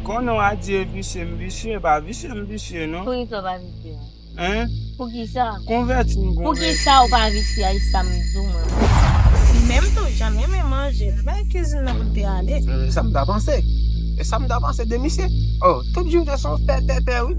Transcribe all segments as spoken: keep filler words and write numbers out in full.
Bon, non, a di visye, m visye, pa visye, m visye, non. Poukisa w pa visye? Hein? Poukisa? Konvèti m, konvèti. Poukisa w pa visye a, e sa m di w, mwen? Li menm tou, Jan renmen manje, li bay kizin nan pou l te ale. E sa m ta panse. E sa m ta panse de misye. Oh, tout jou te son pè, pè, pè, wi.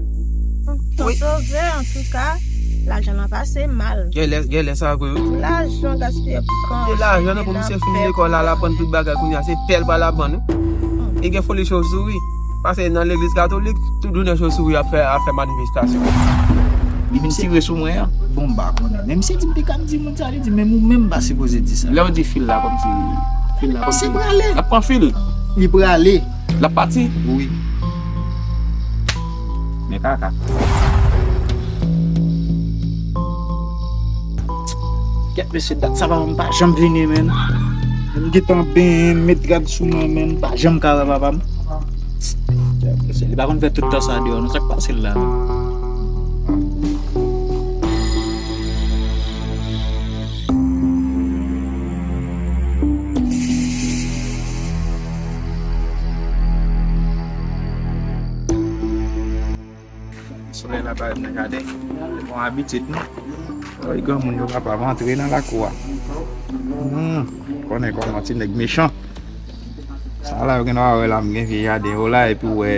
Ton Sovè, antouka, lajan nan pase mal. Genlè, genlè sa vre, wi. Lajan gaspiye pou kanje. E lajan nan pou misye fin lekòl la, l aprann tout bagay kounye a, se pè l pral aprann, wi. E gen foli chauve-souris. Paske nan legliz katolik, tout jounen chauve-souris ap fè, ap fè manifestasyon. Li vin tire sou mwen an. Bon, m pa konnen. Men misye di m te ka di moun sa, li di, men ou menm pa sipoze di sa. Lè w di fil la, kòmsi fil la, kòmsi. Misye prale. L ap pran fil. Li prale. L ap pati. Wi. Men kaka. Kèt mesye, dat sa papa m pa janm vini, menn. M gentan benyen, m met rad sou mwen, menn. M pa janm ka wè papa m. Kèt mesye, li pa konn fè tout tan sa deyò, non, sa k pase l la, menn. Solèy la parèt nan jaden. Se yon abitid, non? Woy, granmoun yo kapab antre nan lakou a. Hmm, konnen kòman ti nèg mechan. Sa la, yo gen dwa wè la, m gen vye jaden yo la, epi w wè,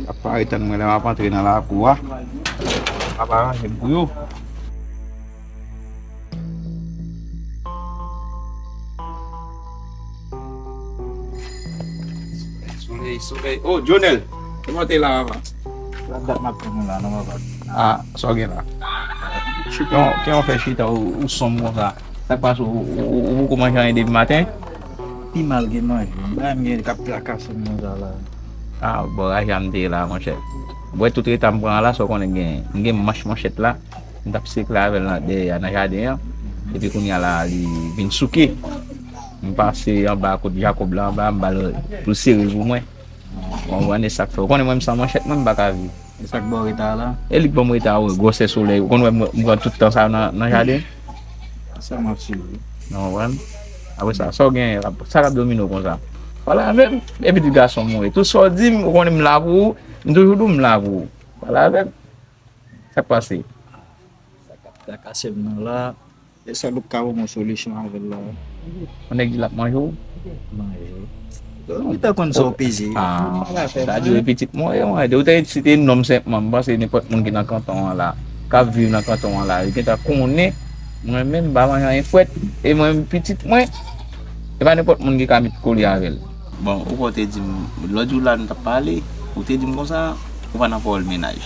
y ap pare tann mwen lè m ap antre nan lakou a. M ap aranje m pou yo. Solèy, solèy. Oh, Jonel! Kòman w te la, papa? La dat m ap tann ou la, non, papa? Ah, sa w gen la? Chita, kè w fè chita, ou, ou sonm konsa. Sa k pase, ou, ou, ou, ou poko manje anyen depi maten? Pi mal gen manje. M pa menm gen k ap trakase m konsa la. Ah, bon, raje a m te ye la, monchè. Bwè tout reta m pran la, sa w konnen gen, m gen manch manchèt la. M t ap sikle avè l nan, dèyè a, nan jaden an. Epi kounye a la, li vin souke. M pase anba kot Jakòb la, anba, m ba l pou l sere l pou mwen. Ou konprann, e sa k fè. Ou konnen mwen, m san manchèt, mwen, m pa ka viv. E sa k ba w reta a la? E li k ban m reta a, wi, gwosè solèy. Ou konn wè m, m pran tout tan sa a nan, nan jaden? Sa m ap swiv wi. Ou konprann? Apre sa, sa w genyen la? Sa k ap domine w konsa? Pale avè m. E pitit gason m ou ye. Tout sa w di m, ou konnen m la pou ou. M toujou di w m la pou ou. Pale avè m. Sa k pase? Sa k ap trakase m nan la, e sèl ou k ka ban m yon solisyon avè l la. Yon nèg di l ap manje w? Manje. Ou gentan konn sa w peze. Ah, sa di w e pitit mwen, e mwen, de ou te, si te nonm senpman, m panse nenpòt moun ki nan kanton an la, k ap viv nan kanton an la, yo gentan konnen, mwen menm, m pa manje anyen frèt, e mwen menm pitit mwen, e pa nenpòt moun ki ka met kole avè l. Bon, ou kwè w te di m, lòt jou la nou t ap pale, ou te di m konsa, ou pa nan pawòl mennaj.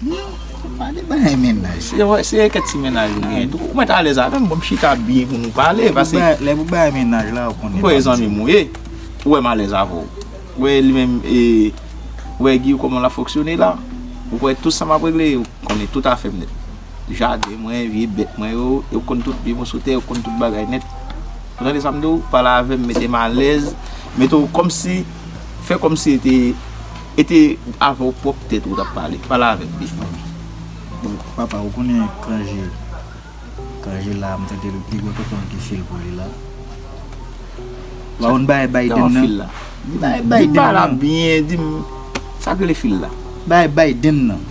Non, se pa de bagay mennaj. Se, se kèk ti mennaj ou genyen tou. Ou mèt alèz avè m, bon, m chita byen pou nou pale, paske lè pou bagay mennaj la, ou konnen. Ou kwè zanmi m ou ye, ou wè m alèz avè w. Ou wè li menm, e, ou wè Guy kòman l ap fonksyone la, ou kwè tout sa m ap regle, ou konnen tout afè m nèt. Jaden mwen, vye bèt mwen yo, yo konn tout pye mwen sou tè, yo konn tout bagay nèt. Ou tande sa m di w? Pale avè m, mete m alèz, mete w kòmsi, fè kòmsi e te, e te avè w pwòp tèt ou t ap pale. Pale avè m, big man. Bon, papa, ou konnen kanje, kanje la, m tande l, li gen tonton ki fil pou li la. Ou pa konn bay Biden nan? Fil la. Bay Biden nan. Di m, sa k rele fil la? Bay Biden nan.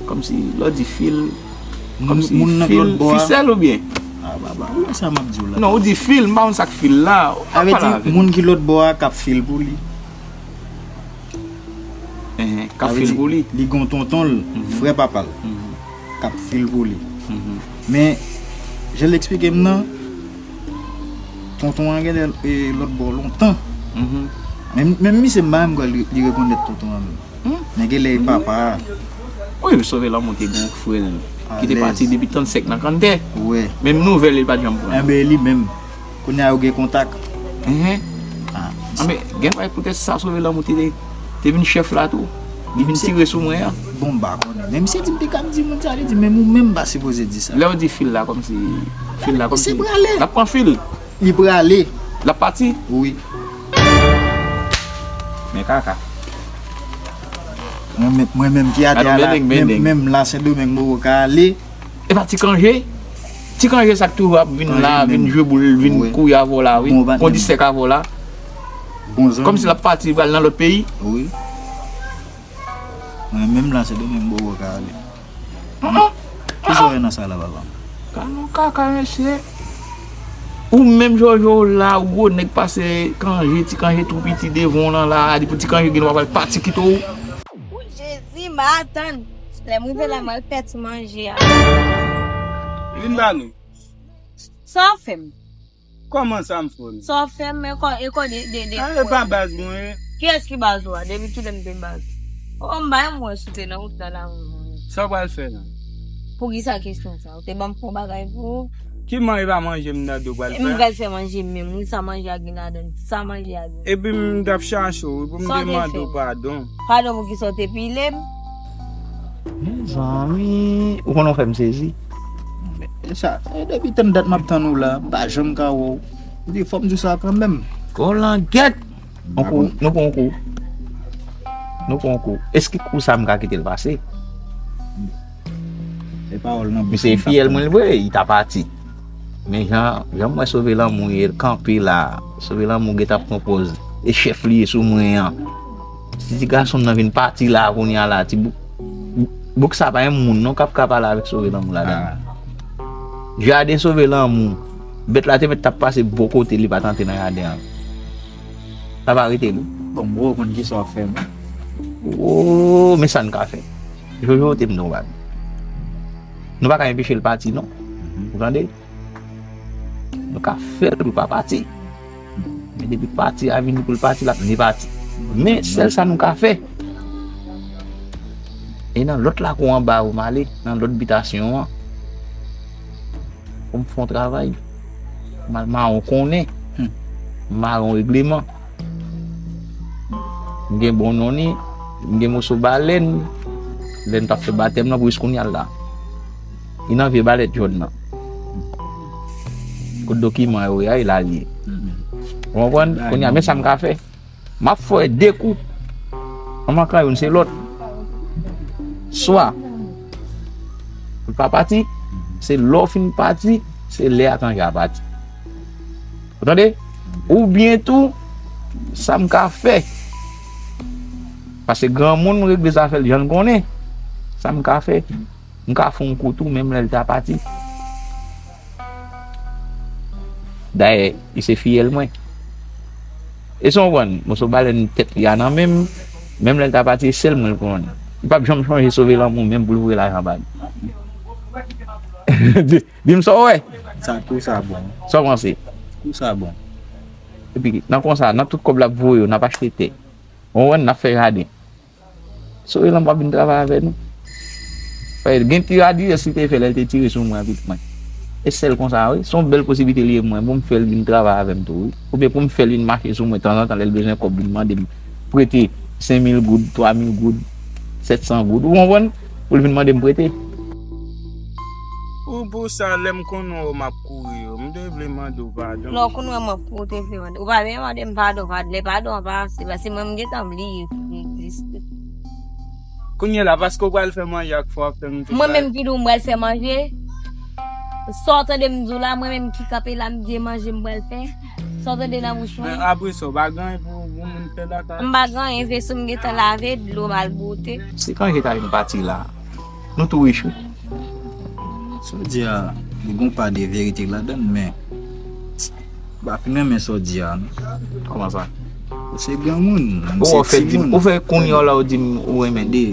Kòmsi lè w di fil, kòmsi moun nan ki lòt bò a, fisèl oubyen? Ah, baba, ou wè sa m ap di w la? Non, ou di fil, m pa konn sa k fil la. Sa vle di moun ki lòt bò a k ap fil pou li. Enhen, k ap fil pou li. Li gen yon tonton l, frè papa l, k ap fil pou li. Men, jan l eksplike m nan, tonton an gen lè, e, lòt bò lontan. Men, men misye m pa menm kwè li, li rekonèt tonton an menm. Men gen lè e papa a. Wi, Sove Lanmou te gen yon frè l ki te pati depi trannsenk nan kanntè. Menm nouvèl li pa t janm pran. Enben, li menm. Kounye a yo gen kontak. Enhen. Ah, men gen bagay poutèt sa Sove Lanmou te, te vin chèf la tou. Li vin tire sou mwen an. Bon, m pa konnen. Men misye di m te ka di moun sa, li di, men ou menm pa sipoze di sa. Lè w di fil la, kòmsi, fil la, kòmsi. Misye prale. L ap pran fil. Li prale. L ap pati. Wi. Men kaka. Mwen menm, mwen menm ki atè a la, menm, menm la Sendomeng m poko ka ale. Epa ti kanje? Ti kanje sa k toujou ap vin la, vin jwe boul, vin kouri avè w la, wi. Kondisè k avè w la. Kòmsi l ap pati, pral nan lòt peyi. Wi. Mwen menm la, se demen m bò ka ale. Kisa w wè nan sa la, papa? Ka nou kaka, mesye. Ou menm Jòjò la, ou gwo nèg pase kanje, ti kanje tou piti devan w lan la, depi ti kanje gen w ap al pati kite w. Ou Jezi, m a tann. Lè m rive la, m al fè ti manje a. Vin ba nou. Sa w fè m? Kòman sa m fè w? Sa w fè m, e kò, e kò de, de, de. Sa e pa baz mwen ye. Kiyès ki baz ou a? Depi kilè m te baz? O, m bay mwen sou te nan wout la, la. Sa w pral fè la? Poukisa kesyon sa? Ou te ban m fon bagay pou ou? Ki manje pa manje m nan do pral fè? M pral fè manje m menm, wi, sa manje a gen ladan, sa manje a gen. Epi m t ap chache w, wi, pou m te mande w padon. Padon pou kisa w te pile m? Mezanmi, ou konnen w fè m sezi. E sa, e depi tann dat m ap tann ou la, m pa janm ka wè w. Ou di, fò m di w sa kanmenm. Kolangèt! Nou pran yon kou. Nou pran yon kou. Èske kou sa m ka kite l pase? E pawòl nan bouch. Misye fiyèl mwen l vre, li ta pati. Men jan, jan m wè Sove Lanmou ye, l kanpe la. Sove Lanmou gentan pran pòz. E chèf li ye sou mwen an. Si ti gason nan vin pati la, kounye a la, ti bouk, bouk sa pa yon moun non k ap ka pale avèk Sove Lanmou ladan l. Jaden Sove Lanmou. Bèt la te mèt t ap pase bò kote li pa t antre nan jaden an. Sa pa rete li. Bon, m rekonn kisa w ap fè m. Oh, men sa n ka fè. Jojo te m nan bal. Nou pa ka enpeche l pati non. Ou tande? Nou ka fè l pou l pa pati. Men depi pati a vini pou l pati, l ap vle pati. Men sèl sa nou ka fè. E nan lòt lakou anba ou m ale, nan lòt bitasyon an. Pou m fè yon travay. M al mare yon konnen. M mare yon regleman. M gen bon non li. M gen moso balèn. Lè n t ap fè batèm nan pou jis kounye a la. Li nan vye balèt jòn nan. Kot dokiman yo ye a, e la l ye. Ou konprann? Kounye a, men sa m ka fè. M ap fè de kou. An mankan youn, se lòt. Swa, ou pa pati, se lè w fin pati, se lè a kanje a pati. Ou tande? Oubyen tou, sa m ka fè, paske granmoun regle zafè l jan l konnen, sa m ka fè, m ka fè yon kou tou, menm lè l ta pati. Dayè, li se fiyèl mwen. Èske w konprann? Moso balèn tèt li a nan men m, menm lè l ta pati, e sèl mwen l konn. Li p ap janm chonje Sove Lanmou menm pou l voye lajan ba li. Di, di m sa w wè. Sa kou sa bon. Sa w panse? Kou sa bon. Epi, nan konsa, nan tout kòb l ap voye yo, n ap achte tè. Ou konprann? N ap fè jaden. Sove Lanmou ap vin travay avè nou. Paske gen ti radiyès li te fè lè l te tire sou mwen avèk mwen. E sèl konsa, wi. Se yon bèl posiblite li ye mwen, pou m fè l vin travay avè m tou, wi. Oubyen pou m fè l vin mache sou mwen tanzantan lè l bezwen kòb, vin mande m prete senk mil goud, twa mil goud, sèt san goud. Ou konprann? Pou l vin mande m prete. Ou pou sa, lè m konn wè w, m ap kouri yo. M te vle mande w padon. Non, konn wè m ap kouri, ou te vle mande. Ou pa vle mande m padon, padon. Lè padon an pa ase, paske mwen, m gentan bliye si li egziste. Kounye a la, paske w pral fè manje ak fwa ap fè m tout bagay. Mwen menm ki di w m pral fè manje. Sa w tande m di w la, mwen menm ki kanpe la, m di e manje m pral fè. Sa w tande nan bouch mwen. Men apre sa, w pa gen anyen pou, pou moun fè lakay? M pa gen anyen, vesè m gentan lave, dlo m al bwote. Se kanje ta vin pati la. Nou tou rich, wi. Sa w di a, li gen yon pa de verite ladan l, men m pa fin renmen sa w di a, non. Kòman sa? Ou se granmoun, mwen se timoun. Ou fè kounye a la, ou di m ou renmen. Tande,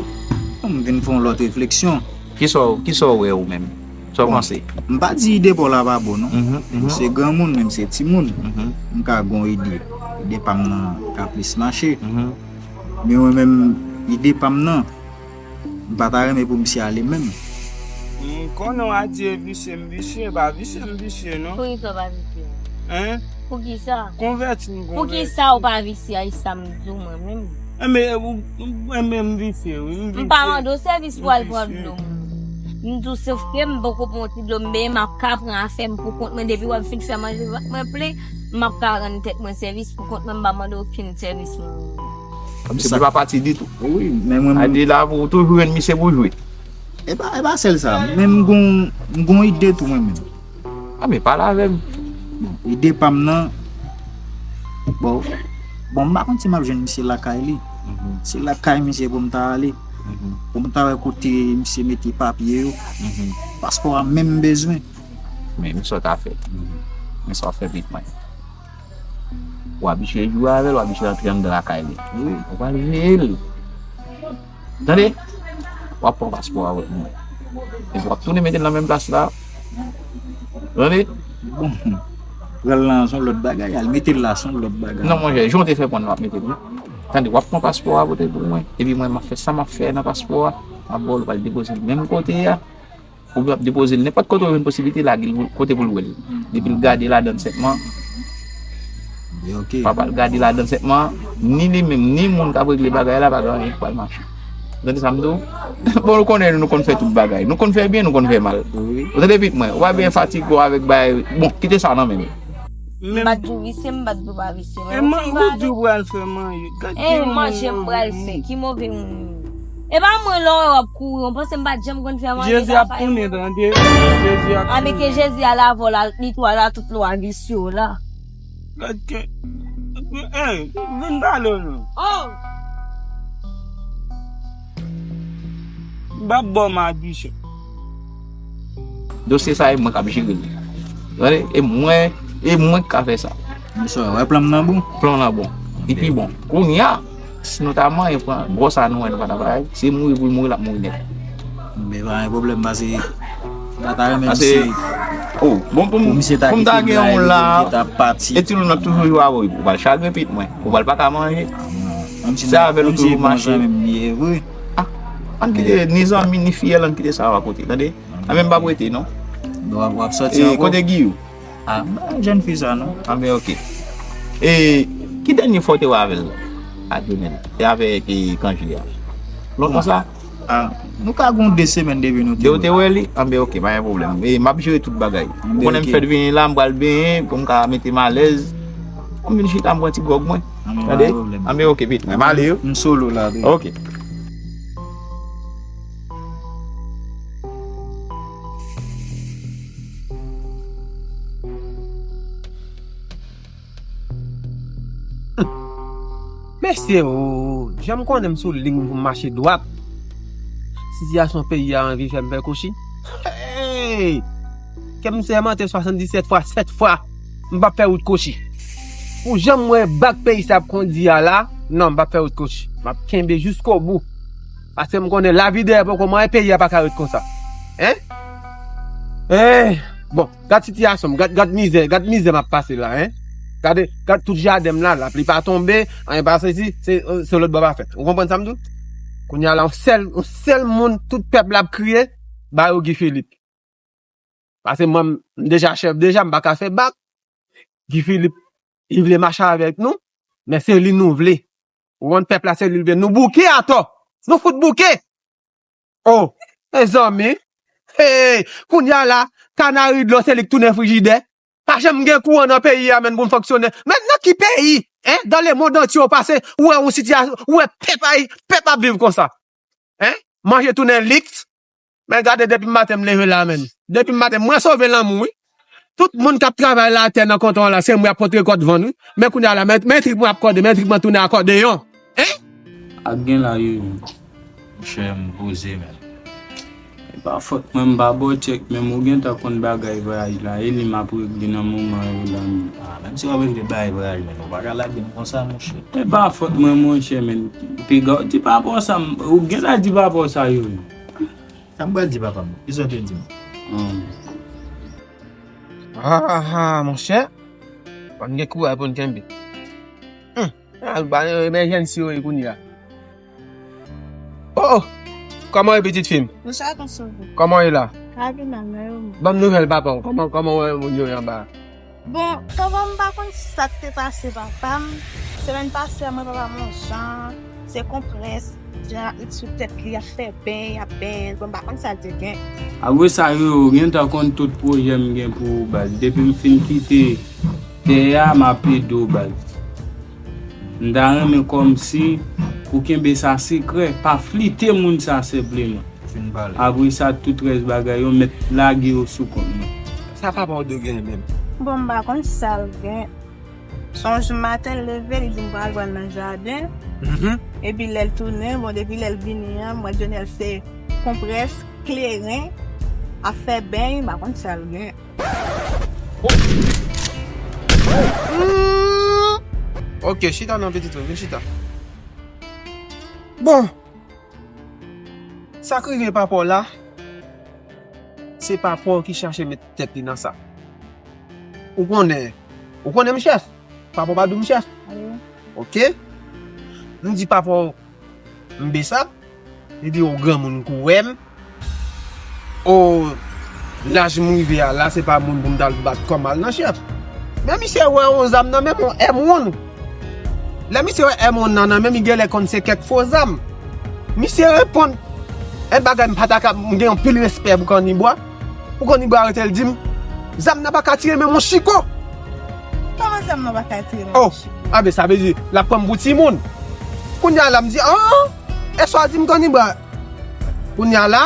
m vin fè yon lòt refleksyon. Kisa w, kisa w wè ou menm? Sa w panse? M pa di ide pa w la pa bon, non. Ou se granmoun, men m se timoun. M ka gen yon ide. Ide pa m nan ka plis mache. Men mwen menm, ide pa m nan, m pa ta renmen pou misye ale menm. M konnen w a di e visye, m visye, pa visye, m visye, non. Poukisa w pa visye? Hein? Poukisa? Konvèti m, konvèti. Poukisa w pa visye a, e sa m di w mwen menm? Enben, ou, enben, m visye, wi, m visye. M pa mande w sèvis pou w al pran dlo m. M di w, sof ke m poko pran yon ti dlo m benyen, m ap ka pran afè m pou kont mwen. Depi w ap fin fè manje vant mwen plen, m ap ka rann tèt mwen sèvis pou kont mwen, m pa mande okenn sèvis moun. Misye pa pati ditou. Wi, men mwen menm. Adi la pou ou toujou jwenn misye pou jwe. E pa, e pa sèl sa. Men m gon, m gon ide tou mwen menm. A, men pale avè m. Bon, ide pa m nan. Bon, bon, m pa konn si m ap jwenn misye lakay li. Se lakay misye pou m ta ale. Pou m ta wè kote misye mete papye yo, paspò a menm m bezwen. Men, men sa w ka fè. Men sa w fè pitit mwen. W abitye jwe avè l, w abitye antre anndan lakay li. Wi. Ou pral veye l. Tande? W ap pran paspò a avèk mwen. Epi w ap tounen mete l nan menm plas la. Tande? Bon, pran l lan se yon lòt bagay, al mete l la se yon lòt bagay. Non, monchè, jan w te fè pran l, w ap mete l wi. Tande, w ap pran paspò a pote pou mwen. Epi mwen, m ap fè sa m ap fè nan paspò a. M ap ba w l, w pral depoze l menm kote a. Oubyen w ap depoze l nenpòt kote w jwenn posiblite, lage l kote pou l wè l. Depi l gade ladan l senpman, papa l gade ladan l senpman, ni li menm, ni moun k ap regle bagay la, pa gen anyen ki pral mache. Ou tande sa m di w? Bon, nou konnen nou konn fè tout bagay. Nou konn fè byen, nou konn fè mal. Ou tande pitit mwen? Ou pa byen fatige w avèk bagay. Bon, kite sa nan men m. M pa t di w visye, m pa t di w pa visye. E mango di w pral fè manje. Gad ki manje m pral fè. Ki move moun. E pa mwen lè w ap kouri, w panse m pa t janm konn fè manje. Jezi ap tounen, tande. Jezi ap tounen. Anben ke Jezi al avè w la, li tou al a tout lwa visye w la. Gad ke. Ey, vin pale w non. Oh! M ap ba w madichon. Dosye sa e mwen k ap jere l. Tande, e mwen, e mwen k ka fè sa. Mesye, wè plan m nan bon? Plan w nan bon. Li pi bon. Kounye a, si nou ta manyen pran bò sa nou wè nou pa ta bay, se mouri pou l mouri, l ap mouri nèt. Men pa gen pwoblèm, pase m pa ta renmen misye. Oh, bon, pou m, pou m ta gen yon la, e ti nou n ap toujou jwe avè w, ou pral chagren pitit mwen, ou pral pa ka manje. Se avè l ou toujou mache. Ah, ann kite ni zanmi, ni fiyèl, ann kite sa yo akote, tande? Anben m p ap rete, non. W ap, w ap sòti ankò? Kote Giyou? Ah, m pa jèn fi sa, non. Anben, oke. E, ki dènye fwa w te wè avè l? Ak Jonel? E avèk, e, Kanji a? Lontan sa? Ah, nou ka gon de semèn depi nou te wè. Depi w te wè li? Anben, oke, pa gen pwoblèm. E, m ap jere tout bagay. Ou konnen m fèk vini la, m pral benyen, pou m ka mete m alèz. Pou m vin chita, m pran ti gwòg mwen. Tande? Anben, oke, pitit mwen. M ale yo. M solo la, baby. Oke. Mesye o, jan m konnen m sou liy pou m mache dwat. Sitiyasyon peyi a anvi fè m pè kochi. Hey! Kè m sèmante swasanndisèt fwa, sèt fwa, m p ap fè wout kochi. Pou jan m wè bak peyi sa ap kondi a la, non, m p ap fè wout kochi. M ap kenbe jiskobou. Paske m konnen lavi dèyè poko manyen, peyi a pa ka ret konsa. Hein? Eh, bon, gad sitiyasyon m, gad, gad mizè, gad mizè m ap pase la, hein? Gade, gad tout jaden m la, lapli pa tonbe, anyen pa sezi, se, se lòt bò pa fèt. Ou konprann sa m di w? Kounye a la, yon sèl, yon sèl moun, tout pèp la ap kriye, ba yo Guy Philippe. Paske mwen, m deja chèf deja, m pa ka fè bak. Guy Philippe, li vle mache avèk nou, men se li nou vle. Ou konn pèp la, se li l vle. Nou bouke atò. Nou fout bouke. Oh, mezanmi. Hey, kounye a la, kanari dlo, se li k tounen frijidè. Pa janm gen kouran nan peyi a, menm pou n fonksyone. Men nan ki peyi, hein, dans le monde entier ou pase, ou wè yon sitiyasyon, ou wè pèp a, pèp ap viv konsa? Hein? Manje tounen liks. Men gade depi maten m leve la, menm. Depi maten, mwen sove lanmou, wi. Tout moun k ap travay latè nan kontwa la, se mwen y ap pote kòd vann, wi. Men kounye a la, men, men trik mwen ap kòde, men trik mwen tounen akòdeyon. Hein? Ak gen la, yo, yo. Monchè, m poze, men. E pa fòt mwen, m pa ba w tchèk, men ou gentan konn bagay vwayaj la, e li m ap regle nan moman yo la, men. Ah, menm si w ap regle bagay vwayaj, men ou pa ka lage m konsa, monchè. E pa fòt mwen, monchè, men. Piga w di pa bon sa, m, ou gentan di pa bon sa, yo, yo. Sa m pral di papa m? Kisa w te di m? Hmm. Ah, ah, monchè. Fò n gen kouraj pou n kenbe. Hmm. Ah, ba yo emèjènsi yo ye kounye a. Oh, oh. Kòman w ye, pitit fi m? Bonjou, tonton Sove. Kòman w ye la? Ka vin nan men w. Ban m nouvèl papa w. Kòman, kòman w wè moun yo ye anba a? Bon, tonton, m pa konn sa k te pase papa m. Semèn pase a, m wè papa m yon jan, se konprès, jan ap met sou tèt li, ap fè beny, ap benyen l. Bon, m pa konn sa l te gen. Apre sa, yo, yo, ou gentan konn tout pwojè m gen pou ou, baz. Depi m fin kite tè a, m ap ede w, baz. M ta renmen kòmsi ou kenbe sa sekrè, pa flite moun sa senpleman. Fin pale. Apre sa, tout rès bagay yo mèt lage yo sou kont mwen. Sa papa w dwe gen menm? Bon, m pa konn sa l gen. Sonj maten l leve, li di m pral pran nan jaden. Mhm. Epi lè l tounen, bon, depi lè l vini an, m wè Dionel se konprès, kleren, ap fè beny, m pa konn sa l gen. Ok, chita non, pitit mwen, vin chita. Bon, sa k rive papa w la, se papa w ki chache met tèt li nan sa. Ou konnen, ou konnen m chèf. Papa w pa di w m chèf. Ok? M di papa w m Besap. Li di, o granmoun k ou wè m. O laj m rive a la, se pa moun pou m t al bat kò m al nan chèf. Men misye wè yon zam nan men m, yon M yon. Lè misye wè M yon nan nan men m, li genlè konn se kèk fo zam. Misye reponn. E bagay m pa ta ka, m gen anpil respè pou Kannibwa. Pou Kannibwa rete l di m, zam nan pa ka tire men m yon chiko. Kòman zam nan pa ka tire men m yon chiko? Anben sa vle di l ap pran m pou timoun. Kounye a la m di, an, e sa w di m Kannibwa. Kounye a la,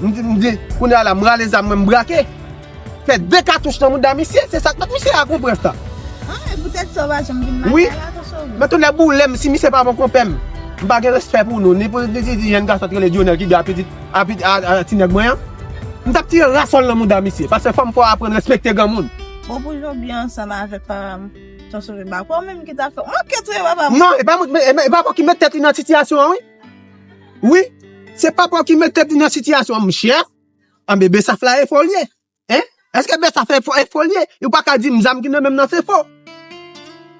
m di, m di, kounye a la, m rale zam mwen, m brake. Fè de katouch nan mouda misye, se sa k fèt misye a konprann sa. Ah, e poutèt sa w pa janm vin lakay la, Ton Sove? Men tou lè boule m, si misye pa bon konpè m, m pa gen respè pou nou, ni pou ni, ni, ni jèn gason ki rele Dionel ki gen apiti, apiti a, a ti nèg mwen an. M t ap tire rasòl nan mouda misye, paske fò m fè w aprann respekte granmoun. Bon, pou jodi a ansanm avèk papa m, Ton Sove, ba, ou menm ki ta fè. Mwen ke touye papa m. Non, e pa mwen, e, e, e pa mwen ki met tèt li nan sitiyasyon an, wi. Wi, se papa w ki met tèt li nan sitiyasyon an, m chèf. Anben, Besaf la e fo l ye. Hein? Èske Besaf e fo, e fo l ye? Ou pa ka di m zam ki nan men m nan se fo.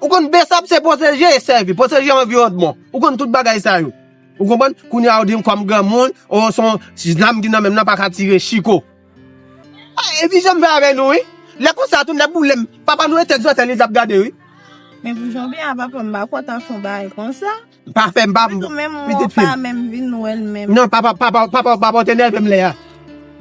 Ou konn Besaf se pwoteje e sèvi, pwoteje anviwònman. Ou konn tout bagay sa yo. Ou konprann? Kounye a ou di m kòm granmoun, o se yon zam ki nan men m nan pa ka tire chiko. Ah, epi jan m fè avè nou, wi. Lè konsa tou, lè boule m, papa nou e tèt zòtèl li t ap gade, wi. Men pou jan w byen a papa m, m pa kwè w ta fè yon bagay konsa. Pa fè m pa. Pitit fi m. Menm ou pa menm vin wè l menm. Non, papa, papa, papa, papa te nève m lè a.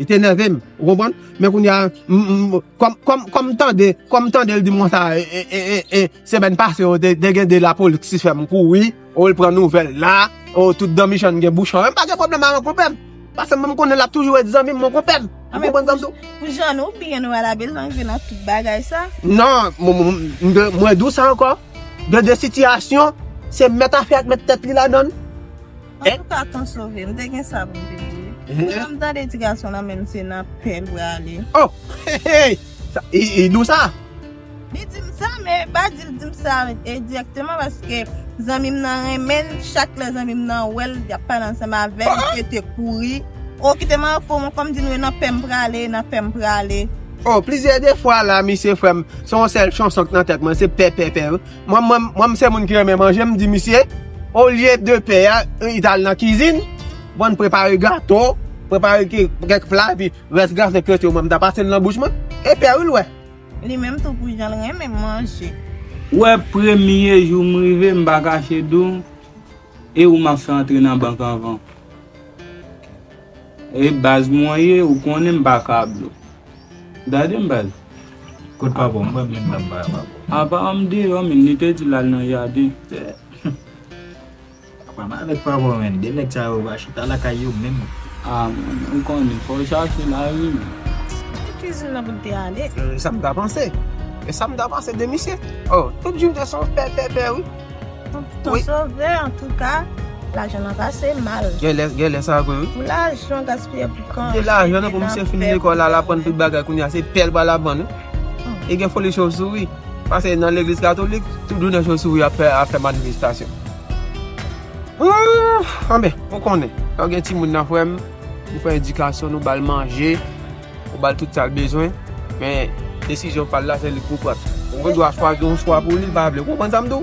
Li te nève m, ou konprann? Men kounye a, m, m, kòm, kòm, kòm m tande, kòm m tande l di m konsa, e, e, e, e, e, semèn pase yo, te, te gen de lapolis ki fè m kouri, o, l pran nouvèl la, o, tout dan Michann gen bouchon. M pa gen pwoblèm avè konpè m. Paske mwen m konnen l ap toujou ret zanmi m, mon konpè m. Ou konprann sa m di w? Pou jan nou byen nou pa ta bezwen rive nan tout bagay sa. Non, mwen, mwen, mwen, mwen di w sa ankò. Gen de sitiyasyon, se mèt afè a k met tèt li ladan l. Antouka, Ton Sove, m te gen sa pou m te di. Lè m tande ti gason nan menm se nan pè l prale. Oh! Hey, hey! Sa, li, li di w sa? Li di m sa, men pa di l di m sa e, dirèkteman, paske zanmi m nan renmen l, chak lè zanmi m nan wè l, y ap pale ansanm avè l, li rete kouri. O, kite m al fè w, kòm di nou e nan pè m prale, e nan pè m prale. Oh, plizyè de fwa la, misye frè m, se yon sèl chanson k nan tèt mwen, se pè, pè, pè, wi. Mwen, mwen, mwen, m se moun ki renmen manje, m di misye, olye de pè a, li t al nan kizin, bon, prepare gato, prepare ke, kèk pla, epi rès gato k rete yo, mwen, m ta pase l nan bouch mwen. E pè, wi, l wè. Li menm tou, pou jan l renmen manje. Ou wè, premye jou m rive, m pa kache di w, e ou m ap fè antre nan bank anvan. E baz mwen ye, ou konnen m pa ka blo. Gade m baz. Kot papa w? M pa menm nan m pa papa w. Apa m deyò menm, li te di l al nan jaden. Apa m avèk papa w menm, de nèg sa yo pa chita lakay yo menm. Ah, ou konnen, fò w chache lari menm. Kizin nan pou l te ale. E sa m ta panse. E sa m ta panse de misye. Oh, tout jou m te se yon pè, pè, pè, wi. Ton Sove, antouka, lajan nan pase mal. Genlè, genlè sa vre wi. Pou lajan gaspiye pou kan. Gen lajan nan pou misye fin lekòl la, l aprann tout bagay kounye a, se pè l pral aprann wi. E gen foli chofsouri. Paske nan legliz katolik, tout jounen chofsouri ap fè, ap fè manifestasyon. Anben, ou konnen, lè w gen timoun nan frè m, nou fè edikasyon, nou ba l manje, ou ba l tout sa l bezwen, men desizyon pa l la se li k pou pran. Ou gen dwa chwazi yon chwa pou li, li pa vle. Ou konprann sa m di w?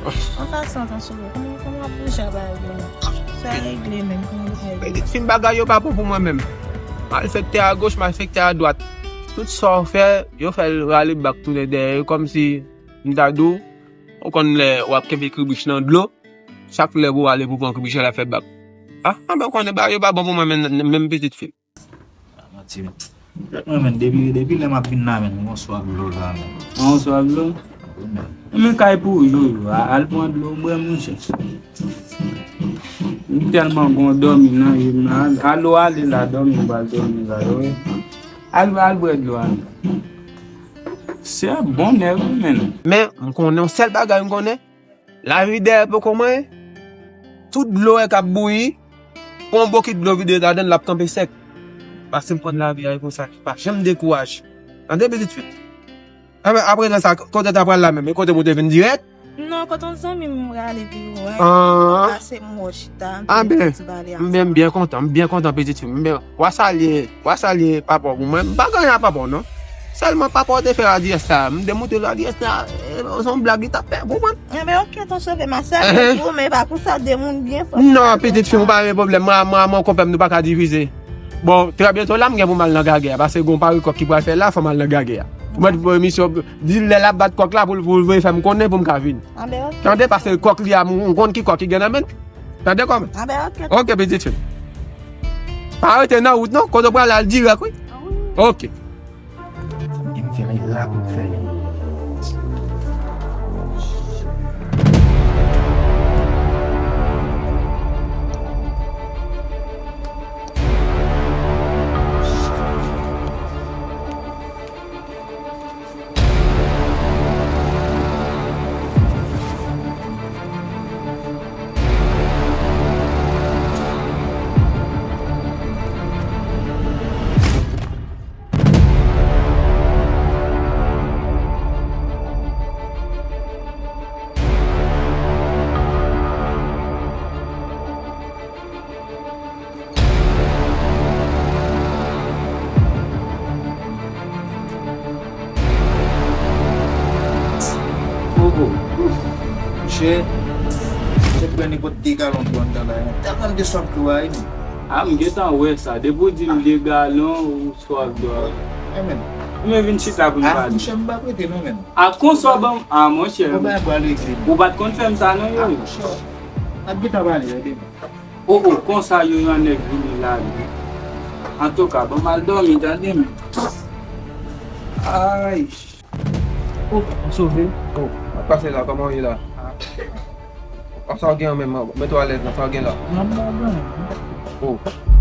An pasan, Ton Sove, kòman, kòman w ap bouje a bagay yo menm? Sa regle menm, kòman w ap regle? Pitit fi m, bagay yo pa bon pou mwen menm. Malfektè a goch, malfektè a dwat. Tout sa w fè, yo fè l rale bak tounen dèyè yo kòmsi m ta di w, ou konn lè w ap kenbe kribich nan dlo, chak lè pou w ale pou pran kribich la, l ap fè bak. Ah, anben w konnen bagay yo pa bon pou mwen menm, menm pitit fi m. Manti. Mwen menm, depi, depi lè m ap vin la menm, m gon swaf dlo la menm. Ou gon swaf dlo? Wi menm. Enben kay pou ou, Jojo. A-, al pran dlo bwè, monchè. M tèlman gon dòmi nan je m nan. Al, al ou ale la, dòmi ou pral dòmi la, wi. Al, al bwè dlo a menm. Se bon nèg wi menn. Men, m konnen yon sèl bagay m konnen. Lavi dèyè poko mwen, tout dlo wè k ap bouyi, pran yon bokit dlo vide ladan l, l ap kanpe sèk. Pase m konn lavi a, e konsa, pa janm dekouraje. Tande, pitit fi? Enben, aprezan sa, kote w ta pral la menm? E kote m ou te vin dirèk? Non, kote yon zanmi m, m rale biwo a. Ah. Pase m wè w chita, m te fè ti pale ansanm. Enben, m byen kontan, m byen kontan, pitit fi m. Enben, w a salye, w a salye papa w pou mwen. M pa gen anyen a papa w, non. Sèlman papa w te fè adyès la. M te montre l adyès la. E, se yon blag li t ap fè pou mwen. Enben, oke, ton sove, m a salye tou, men pa pou sa, de moun byen fò. Non, pitit fi m, ou pa gen pwoblèm. Mwen, mwen, mwen, konpè m, nou pa ka divize. Bon, trè byento la, m gen pou m al nan gagè a, paske gen yon pari kòk ki pral fè la, fò m al nan gagè a. Mwen, pou emisyon, di lè l ap bat kòk la, pou l, pou l voye fè m konnen, pou m ka vin. Anben, oke. Tande, paske kòk li a, m, m konn ki kòk ki gen nan men l. Tande kòman? Anben, oke. Oke, pitit fi m. Pa rete nan wout, non. Kote w prale, al dirèk, wi. Wi. Oke. E m fè la pou m fè li. Oh, oh. Mouche, mouche pran nenpòt de galon dlo anndan la, tèlman m te swaf dlo a, wi. Ah, m gentan wè sa. Depi w di m de galon, ou swaf dlo a. Enben. Ou men vin chita pou n pale. Ah, mouche, m pa prete non, menn. Ah, konsa w ban m, ah, monchè. Ou pa t konn fè m sa non, yo. Ah, mouche. N ap gentan pale, ede m. Oh, oh, konsa yo yon nèg vini la, wi. Antouka, ban m al dòmi, tande, men. Ay. Oh, m sove. Oh, m ap pase la, kòman w ye la? Ah, sa w gen an menm, mete w alèz nan sa w gen la. M ap bon, bon. Oh.